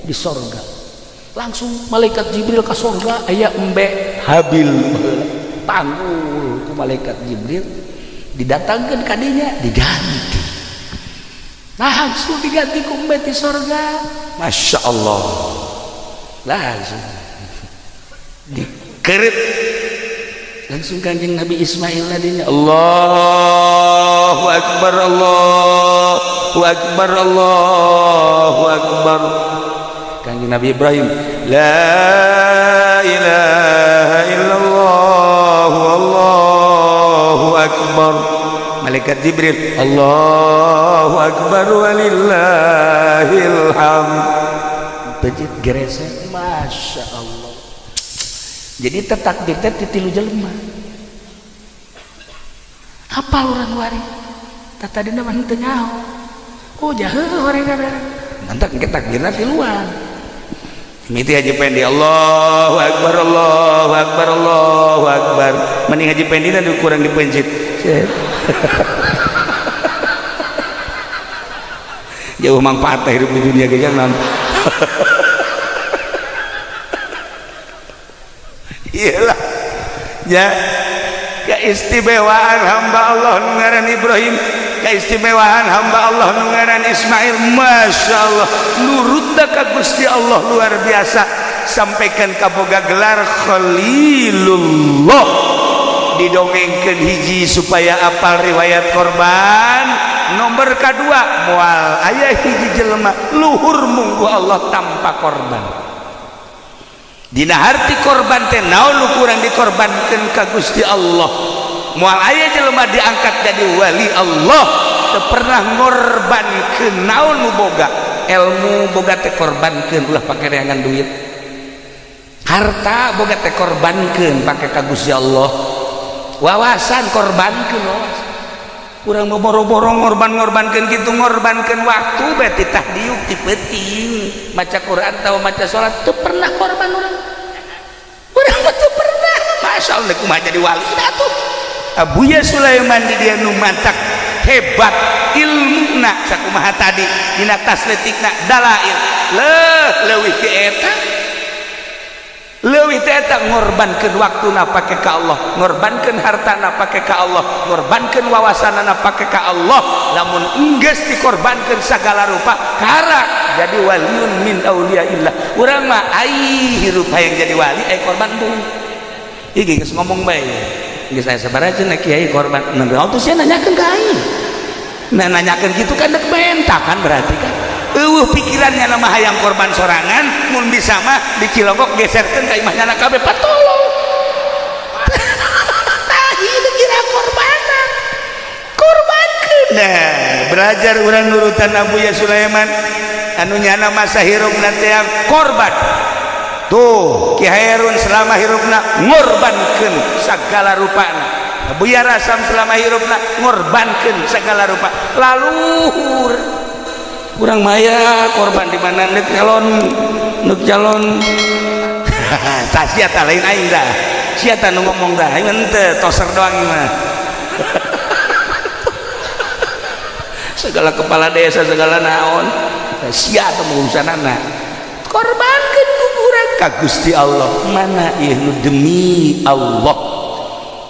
di sorga." Langsung malaikat Jibril ke sorga, aya embe Habil, panggul ku malaikat Jibril, didatangkan kadinya, diganti. Langsung diganti ku embe di sorga. Masya Allah, langsung dikeret, langsung Kanjeng Nabi Ismail tadinya, Allahu Akbar, Allahu Akbar, Allahu Akbar. Kanjeng Nabi Ibrahim, La ilaha illallah, Allahu Akbar. Malaikat Jibril, Allahu Akbar walillahil hamd. Pejit geresek. Masya Allah. Jadi takdir teh tilu jelema. Apa orang wari tadina mah henteu nyaho. Oh, jahe orang mantap engke takdirna tiluan. Miti Haji Pendi, Allahu Akbar, Allahu Akbar, Allahu Akbar. Mending Haji Pendi nu kurang dipencit. Jauh manfaat hidup di dunia ge jangan. Iyalah ya, keistimewaan hamba Allah nu ngaran Ibrahim, keistimewaan hamba Allah nu ngaran Ismail. Masya Allah, nurutna ka Gusti Allah luar biasa, sampaikan kaboga gelar Khalilullah. Didongengkeun hiji supaya apal riwayat korban. Nomor kedua, moal aya hiji jelema luhur munggu Allah tanpa korban. Dina harti korban teh naon nu kurang dikorbankeun ka Gusti Allah? Moal aya jelema diangkat jadi wali Allah teu pernah ngorbankeun naon nu boga. Ilmu boga teh korbankeun, ulah pake reangan duit. Harta boga teh korbankeun pake ka Gusti Allah. Wawasan korbankeun, wawasan. Urang mau boro-boro ngorban-ngorbankeun kitu, ngorbankeun waktu bae titah diuk ti peuting maca Quran atau maca salat teu pernah korban urang. Urang mah teu pernah. Masya Allah, kumaha jadi wali atuh? Abuya Sulaiman di dia nu mantak hebat ilmuna sakumaha tadi dina tasletikna dalail leuh leuwih ti eta, leuwih teh eta ngorbankeun waktuna pake ka Allah, ngorbankeun hartana pake ka Allah, ngorbankeun wawasanana pake ka Allah. Lamun enggeus dikorbankeun sagala rupa, karak jadi waliun min auliyaillah. Urang mah ai hirup hayang jadi wali, ai korban tuh. Iki geus ngomong bae. Geus aya sabaraha cenah kiai korban? Nah, tuh sia nanyakeun ka aing. Nah, nanyakeun kitu kan dek menta kan berarti kan. Eueuh pikirannya nama hayang korban sorangan, mun bisa mah di Cilongok geserkeun ka imahnya kabeh patolong. Tah ieu kira korbanan. Korbankeun. Nah, belajar urang nurutan Abuya Sulaiman anu nyana masa hirupna teh korban. Tuh Ki Hairun selama hirupna ngorbankeun segala rupana. Abuya Rasam selama hirupna ngorbankeun segala rupa. Laluhur kurang maya korban di mana nek calon nek calon tah sia tah lain aing dah. Sia tah nu ngomong dah, aing henteu toser doang mah. Segala kepala desa segala naon sia tah urusanana. Korbankeun ku urang ka Gusti Allah. Mana ieu nu demi Allah.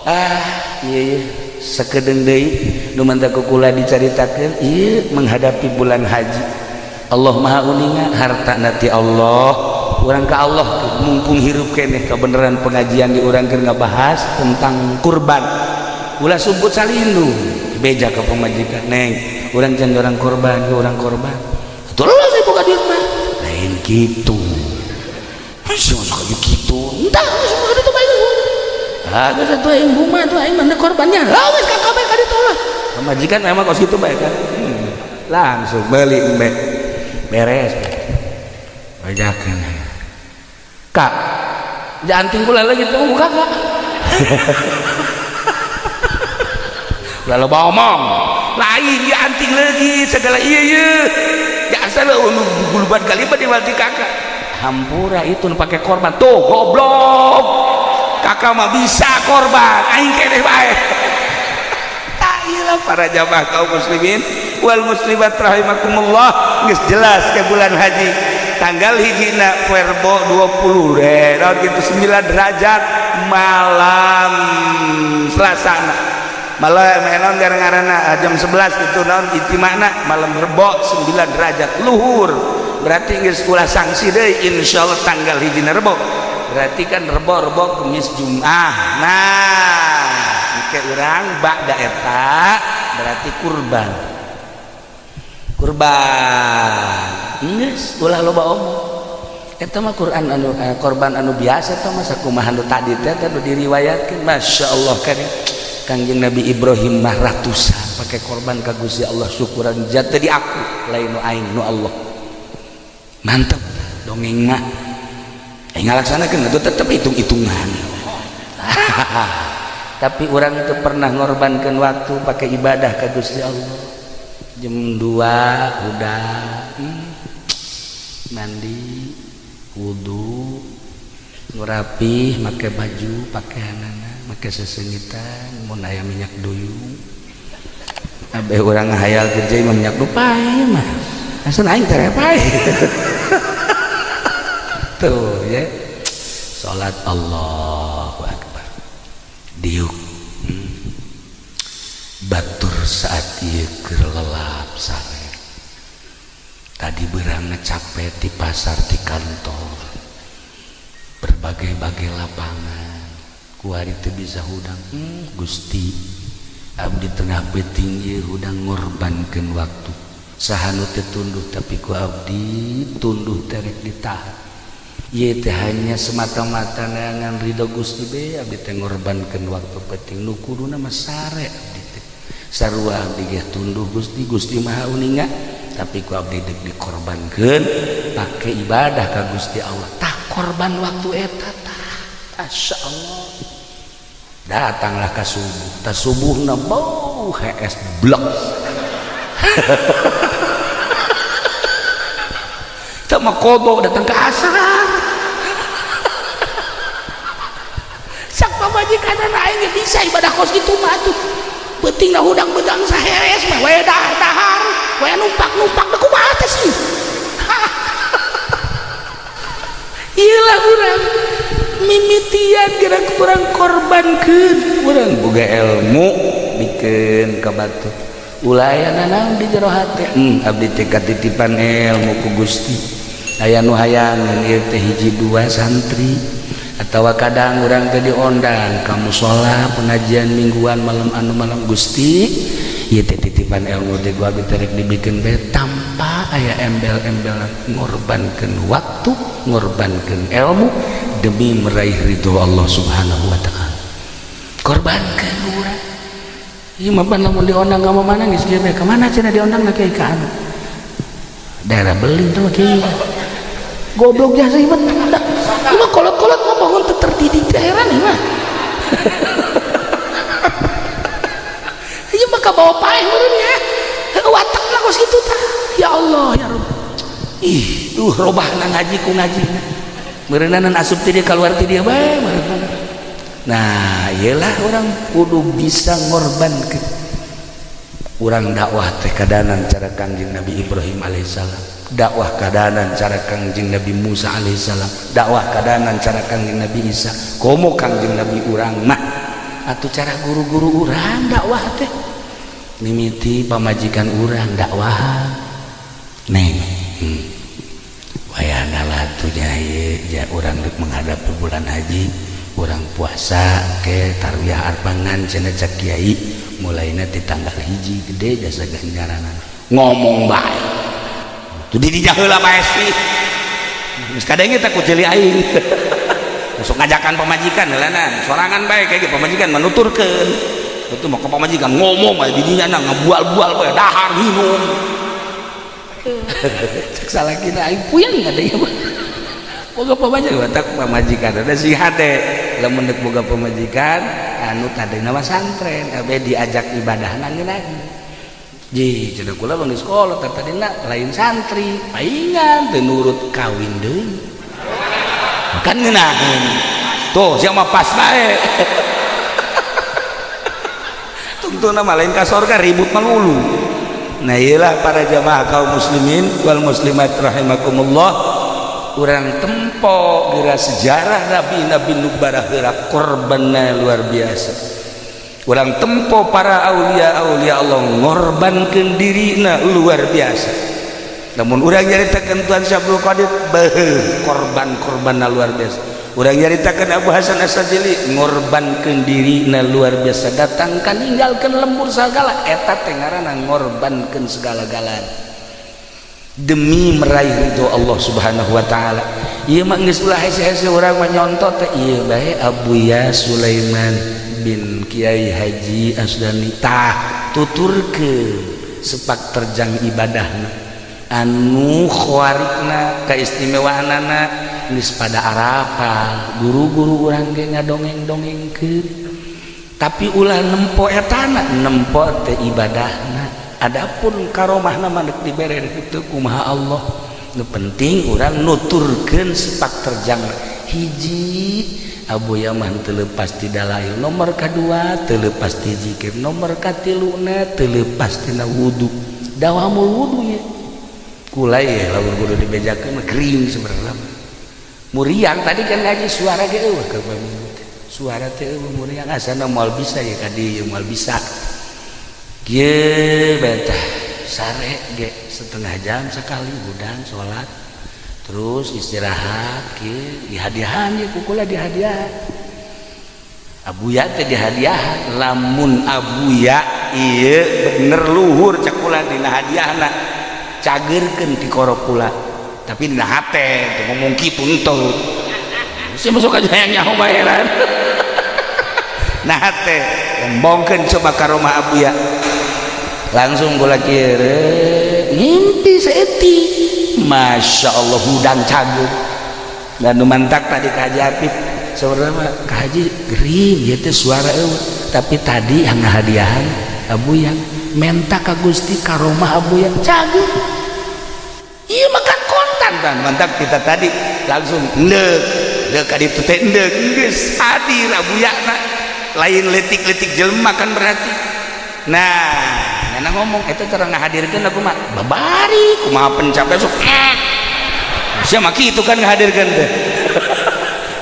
Ah, ieu sakedeung deui nu mantap ku kula dicaritakeun ieu menghadapi bulan haji. Allah Maha uninga harta nanti Allah urang ka Allah mumpung hirup keneh kebenaran pengajian di urang keur ngabahas tentang kurban. Ulah sumput salindung beja ka pamajikan neng urang can orang korban urang korban. Atuh lah saya boga duit mah. Lain kitu. Heuh sok kitu. Entah semua itu bae. Ah, geus atuh aing buma atuh aing mah korbannya. Lah geus ka kabeh ka ditu lah. Pamajikan memang kos kitu bae kan. Langsung beli embe. Beres. Bajakeun. Kak, janting kula lagi tuh muka kak. Lalu bawa omong. Lain dia anting lagi segala iya iya. Biasa lah guluban kali mah diwalti kakak. Hampura itu pakai korban. Tuh goblok. Kakak mah bisa korban aing keneh bae. Tailah para jamaah kaum muslimin wal muslimat rahimakumullah, geus jelas ke bulan haji tanggal hijina poe Rebo 20 deh naon kitu 9 derajat malam Selasa malam naon gara-garana jam 11 itu naon ijtima'na malam Rebo 9 derajat luhur berarti geus ulah sanksi deui insyaallah tanggal hijina Rebo berarti kan rebo-rebo Kemis Jumat. Nah ke urang ba'da eta berarti kurban kurban geus ulah loba omong eta mah Quran anu korban anu biasa eta mah sakumaha nu tadi teh anu diriwayatkeun masyaallah kan Kangjeng Nabi Ibrahim mah ratusan pakai korban ka Gusti Allah syukuran jatuh di aku lain nu aing nu Allah mantep dongeng mah ngalaksanakeun itu tetep hitung-hitungan. Tapi orang itu pernah ngorbankan waktu pakai ibadah ke Gusti Allah jam 2 udah mandi wudu ngerapi make baju pakaianana make sesengitan mun aya minyak duyung abeh urang ngahayal kerja mah minyak dupai mah asal aing teh pae. Tuh ya salat Allahu Akbar diuk batur saat ieu keur lelap sare tadi beurangna capek di pasar di kantor berbagai-bagai lapangan kuari teu bisa hudang. Gusti abdi tengah beuting ieu hudang ngorbankeun waktu saha nu teu tunduh tapi ku abdi tunduh terek ditahan. Ieu teh hanya semata-mata neangan ridho Gusti be abdi teh ngorbankeun waktu penting nu kuduna mah sare abdi teh sarua abdi ge tunduh Gusti Gusti Maha uninga tapi ku abdi deuk dikorbankeun pake ibadah ka Gusti Allah tah korban waktu eta tah masyaallah datanglah ka subuh tah subuhna bau hees blok. Sama kodok datang ke asar sak pamajikan aing bisa ibadah kos kitu mah atuh peuting lah hudang bedang saheres mah we dahar we numpak-numpak da kumaha teh sih. Ieu lah urang mimitian geura urang korbankeun urang boga ilmu bikeun ka batur ulah aya nanaon di jero hate. Abdi teh katitipan ilmu ku Gusti aya nu hayangan ieu teh hiji dua santri Atau kadang urang teh diondang ka musala, pengajian mingguan, malam anu malam. Gusti, ieu teh titipan ilmu teh gua abdi rek dibikeun bae tanpa aya embel-embel, ngorbankeun waktu, ngorbankeun ilmu demi meraih ridho Allah Subhanahu wa Taala. Korbankeun urang ieu mah. Pan lamun diondang ka mana geus kieu bae, ka mana cenah diondang na kiai, ka anu daerah Beling tuh kiai. Goblok jasa ieu mah. Ieu mah kolot-kolot mah bangun teu terdidik daerah nih mah. Ieu mah kabawa paeh meureun nya. Watakna kos kitu tah. Ya Allah, ya Rabb. Ih, duh, robahna ngaji ku ngaji. Meureunna asup ti dieu kaluar ti dieu bae meureunna. Nah, iyalah orang kudu bisa ngorbankeun. Urang dakwah teh kadanan cara Kangjeng Nabi Ibrahim alaihissalam, dakwah kadanan cara Kangjeng Nabi Musa alaihissalam, dakwah kadanan cara Kangjeng Nabi Isa, komo Kangjeng Nabi urang mah atau cara guru-guru urang. Dakwah teh mimiti pamajikan urang dakwah, neng, wayahna lah tuh ja urang rek menghadapi bulan haji, urang puasa ke tarwiyah arbangan cenah cak kiai, mulaina di tanggal 1 gede jasa ganjaran. Ngomong bae tuh di dinya heula bae sih, geus kadenge teh ku ceuli aing. Masuk ngajakan pamajikan heula sorangan bae kayak gitu, pamajikan menuturkeun itu mau ke pamajikan, ngomong aja di dinya na ngebual-bual bae, dahar minum. Cek salah kita aing puyeng ada ya mah. Boga pamajikan batak pamajikan ada sih hade. Lamun deuk boga pamajikan anu tadina mah santren abe diajak ibadah lagi. Ji cenah kula bang di sekolah tadina lain santri paingan teu nurut kawin deui kan ngeunaheun tuh sia mah pas bae. Tungtuna mah lain ka sorga, ribut melulu. Nah, iyalah para jamaah kaum muslimin wal muslimat rahimakumullah, urang tempo geura sejarah nabi-nabi nu baraheula korbanna luar biasa. Urang tempo para aulia-aulia Allah ngorbankeun dirina luar biasa. Namun urang nyaritakeun Tuan Syabdul Qadir, beuh, korban-korbanna luar biasa. Urang nyaritakeun Abu Hasan Asy-Syadzili, ngorbankeun dirina luar biasa, datang kan ninggalkeun lembur sagala. Eta teh ngaranna ngorbankeun segala-galana demi meraih ridho Allah Subhanahu wa Taala. Ieu mah geus ulah hese-hese urang mah nyonto teh ieu bae Abuya Sulaiman bin Kiai Haji Asdani tah tuturkeun sepak terjang ibadahna anu khawarikna kaistimewaanana geus pada arapal guru-guru urang ge ngadongeng-dongengkeun. Tapi ulah nempo etana, nempo teh ibadahna. Adapun karomahna mah deuk dibere kitu kumaha Allah. Nu penting urang nuturkeun sepak terjang. Hiji, Abuya mah teu leupas ti dalail, nomor kadua teu leupas ti zikir, nomor katiluna teu leupas tina wudu, dawamul wudu ye. Kula ye lamun kudu dibejakeun mah gering sebenarnya, muriang. Tadi kan ngaji suara ge eueuh ka suara teh eueuh, muriang asana moal bisa ya ka dieu moal bisa. Kieu bae tah, sare ge setengah jam sekali, hudang salat terus istirahat. Kieu dihadiahan ye ku kula, dihadiahan Abuya teh, dihadiahan. Lamun Abuya ieu bener luhur cek kula dina hadiahna, cageurkeun ti koro kula, tapi dina hate teu ngomong kitu henteu sih, masuk aja yang nyaho bayaran. Nah teh embongkeun coba ka rumah Abuya langsung kula kieu, ngimpi saeutik, Masya Allah, hudang cager. Dan nu mantak tadi ka Haji Apip sebenarnya mah ka Haji gering ieu teh suara eueuh, tapi tadi yang ngahadiahan Abuya menta ka Gusti karomah Abuya cager ieu makan kontan kan mantak kita tadi langsung endek endek ka ditu teh endek geus hadir Abuya na lain letik-letik jelema kan berarti. Nah, nyana ngomong itu cara ngahadirkeun aku mah babari kumaha pencapaian sok sia mah kitu kan ngahadirkeun teh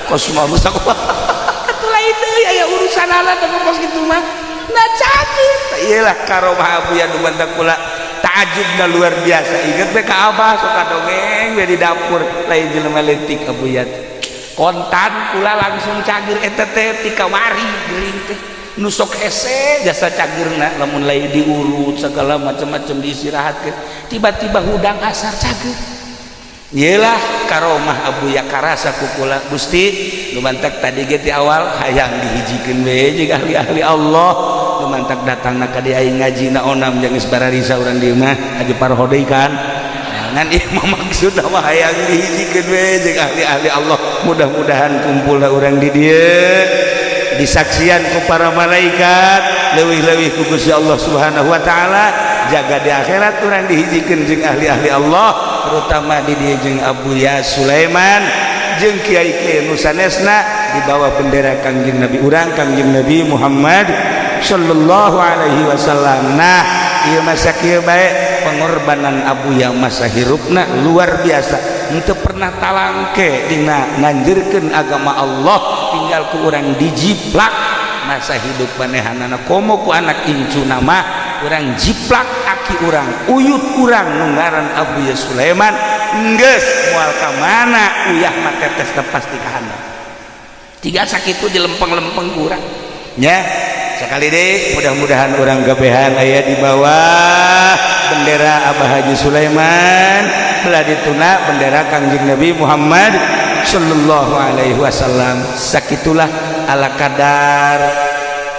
kos mah geus aku atuh lain deui aya urusan alat kos kitu mah. Nah, cager iyalah karomah Abuya nu mantak kula takjubna luar biasa. Inget we ka abah sok dongeng we di dapur, lain jelema leutik Abuya. Kontan kula langsung cager eta teh ti kamari gering teh. Nu sok hese jasa cagerna lamun lain diurut segala macam-macam diistirahatkeun. Tiba-tiba hudang asar cager. Yelah karomah Abuya karasa ku kula Gusti nu mantak tadi ge ti awal hayang dihijikeun we jeung ahli-ahli Allah nu mantak datangna ka dieu aing ngaji na onam jeung geus bararisa urang di imah haji parhodei kan. Nah, ngan ieu mah maksudna mah hayang dihijikeun we jeung ahli-ahli Allah, mudah-mudahan kumpulna urang di dieu disaksian ku para malaikat, leuwih-leuwih ku Gusti Allah Subhanahu wa taala, jaga di akhirat urang dihijikeun jeung ahli-ahli Allah, terutama di dieu jeung Abuya Sulaiman jeung kiai-kiai nu sanesna di bawah bendera Kangjeng Nabi urang, Kangjeng Nabi Muhammad sallallahu alaihi wasallam. Nah, ieu masa kieu bae pengorbanan Abuya masa hirupna luar biasa, henteu pernah talangke dina nganjurkeun agama Allah, tinggal ku urang dijiplak masa hidup manehanana komo ku anak incu nama urang jiplak aki urang, uyut urang nu ngaran Abuya Sulaiman geus moal ka mana uyah mah tetes pasti ka handap tiga sakitu dilempeng-lempeng ku urang nya. Sekali deh, mudah-mudahan urang kabehan aya di bawah bendera Abah Haji Sulaiman, belah dituna bendera Kangjeng Nabi Muhammad sallallahu alaihi wasallam. Sakitulah ala kadar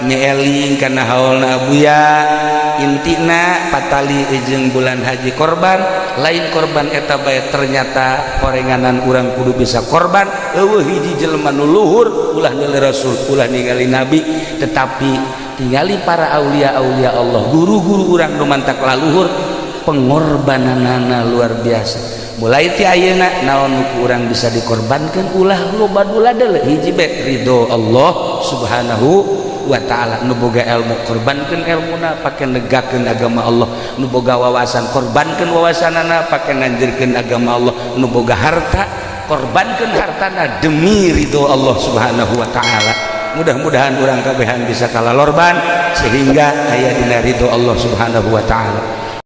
nyeeling karena haulna Abuya. Intina patali jeung bulan haji korban lain korban eta bae, ternyata korenganan urang kudu bisa korban. Euweuh hiji jelema nu luhur, ulah ningali rasul, ulah ningali nabi, tetapi tingali para aulia-aulia Allah, guru-guru urang nu mantak laluhur pengorbananana luar biasa. Mulai ti ayeuna naon nu ku urang bisa dikorbankan, ulah loba dula hiji bae, ridho Allah Subhanahu wa ta'ala. Nu boga ilmu korbankan ilmuna pake negakeun agama Allah, nu boga wawasan korbankan wawasanana pake nganjurkeun agama Allah, nu boga harta korbankan hartana demi ridho Allah Subhanahu wa ta'ala. Mudah-mudahan urang kabehan bisa kalalorban sehingga aya dina ridho Allah Subhanahu wa ta'ala.